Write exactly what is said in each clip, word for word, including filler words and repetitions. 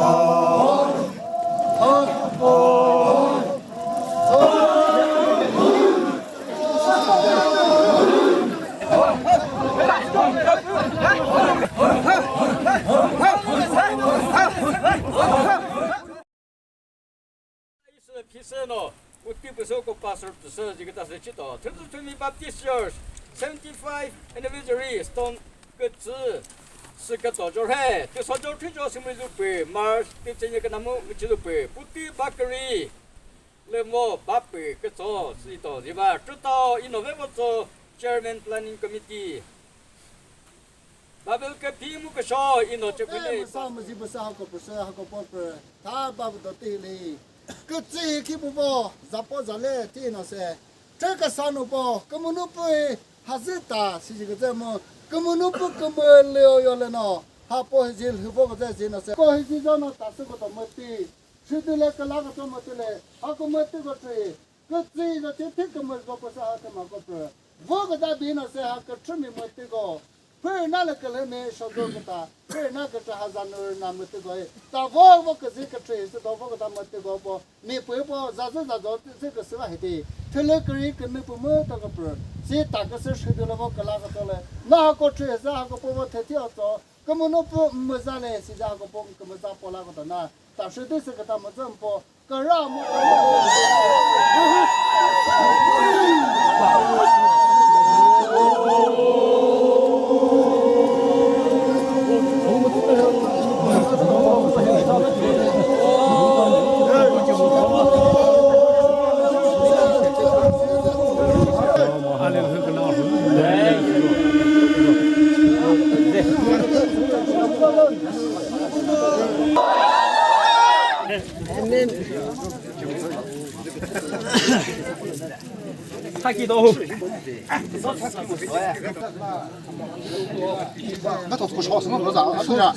Isü phisü no, uti püsü ko pastor püsü jikita sü chito. Thüzü Thümi Baptist Church, seventy-five anniversary stone kütsü sü küto jorhe. Tüso jor thüjo sümri zupü, March tütsenye künamu müchi zupü. Puti bakri, lemo bapü kütso sito ziva. Tuto ino vevo tso Chairman Planning Committee. Bible ke phi mu ke sho ino che pele. Sa mu zi bu sa ha ko pü sa ha ko po pü. Tha ba bu do ti li. Ke tsi ki bu bo za po za le ti no se. Che ka sa nu po ke mu nu pu ha zi ta si ji ke ze mu. Ke mu nu pu ke mu le o yo le no. Ha po hi zi lhu vo ke ze zi no se. Ko hi zi zo no ta su ko to mu ti. Shi ti le ke la ko to mu ti le. Ha ko mu ti ko ti. Kütsü za che thi kümüzü ko püsa ha thüma ko pü. Vo küta bi no se ha küthümi mütüko. Püh na le külümi shozo küta. Püh na küta ha za nür na mütüko. Ta vo vo küzü küthü hi sü do vo küta mütüko po. Mi püh po za zü za zo zü küsü va hiti. Thülü küri künü pü mütüko pü. Si ta küsü shüdü le vo küla küto le. Na ha ko thü hi sü ha ko po vo thethi o tso. Kümüno pü müza le si za ha ko po kümüza po la küto na. Ta shüdü sü küta müzü po. Amen. Thaki do. Ba to ko sho sno lo za, a tu ja.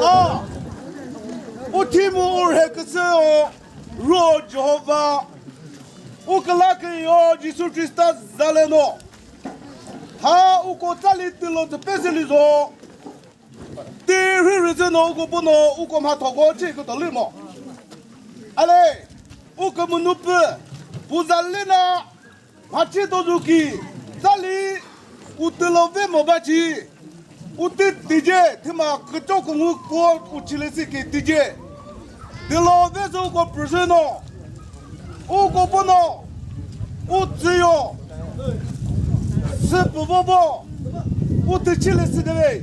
A, u thi mu u rhe küsü o, ro Jehova, u küla küyo Jisu Khrista zaleno. Ha uko tsali tülo tü peseli zo. Ti rhürhü zü no uko puno uko mha thoko chi küto lümo. Ale, u kümünu pü, pu zalena, mhachi tozuki, tsali, u tülo ve mo bachi, u tü tije, thüma kücho kungu ko u chile siki tije. Tülo ve zo ko prüsüno, u ko pono, u tsüyo, sü puvovo, u tü chile sü deve.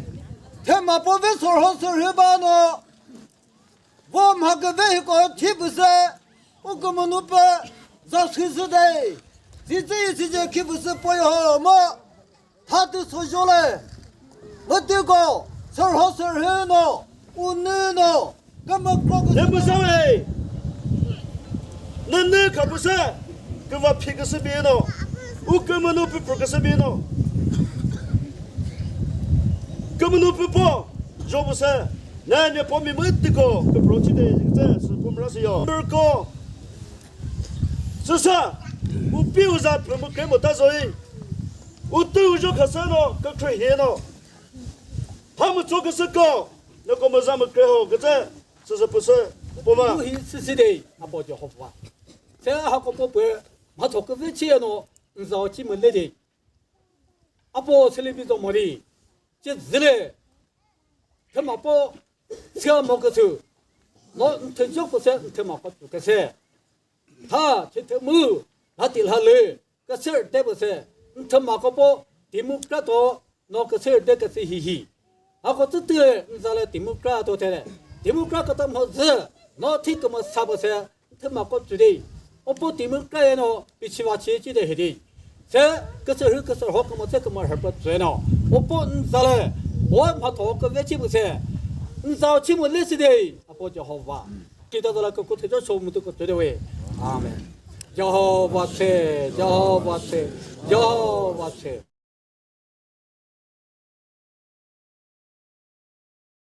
Thüma po ve sorho sorhe ba no. Vo mha küve hiko thi püse, u kümünu pü za sü sü de. Zi zi zi je khi püse poi ho mo. Tha tü so jo le. Mütüko, sürho sürhü no, unü no, kümükro küsü. Ne püse we. Nünü kha püse, küva phi küsü bi no. U kümünu pü pü küsü bi no. Kümünu pü po, jo püse. Ne ne po mi mütüko, küpro chi de, ze, sü pumra sü yo. Mürko. Süsa, u pi u za pü mükre mo ta zoi. U tü u jo khasü no, kükre hie no. Ha mu cho küsü ko, no ko mo za mükre ho, küzü, süsü püsü, puma. Hi süsü de, apo Jehova. Se ha ko po pü, ma cho küve chi no, nzao chi mü le de. Apo selibi zo mori. Che zile. Thüma po, sia mo küsü. No, nthü jo küsü, nthüma po tu küsü. Tha, che thü mu, la ti la le. Küsür de püsü, nthüma ko po, Democrat to, no küsür de küsü hihi. Ako tsütü, nzale Democrat to tele. Democrat kata mo zü, no thi kümü sa püsü, nthüma ko tsü de. Opo Democrat no, pichiwa chi chi de hidi. Se, küsür hü küsür ho kümü se kümü hü püsü no. Opo nzale, o ma tho küve chi püsü. Nzao chi mu le si de, apo Jehova. Kita zala ko kuthe jo so mutu ko tsü de we. Amen. Jehova che, Jehova che, Jehova che.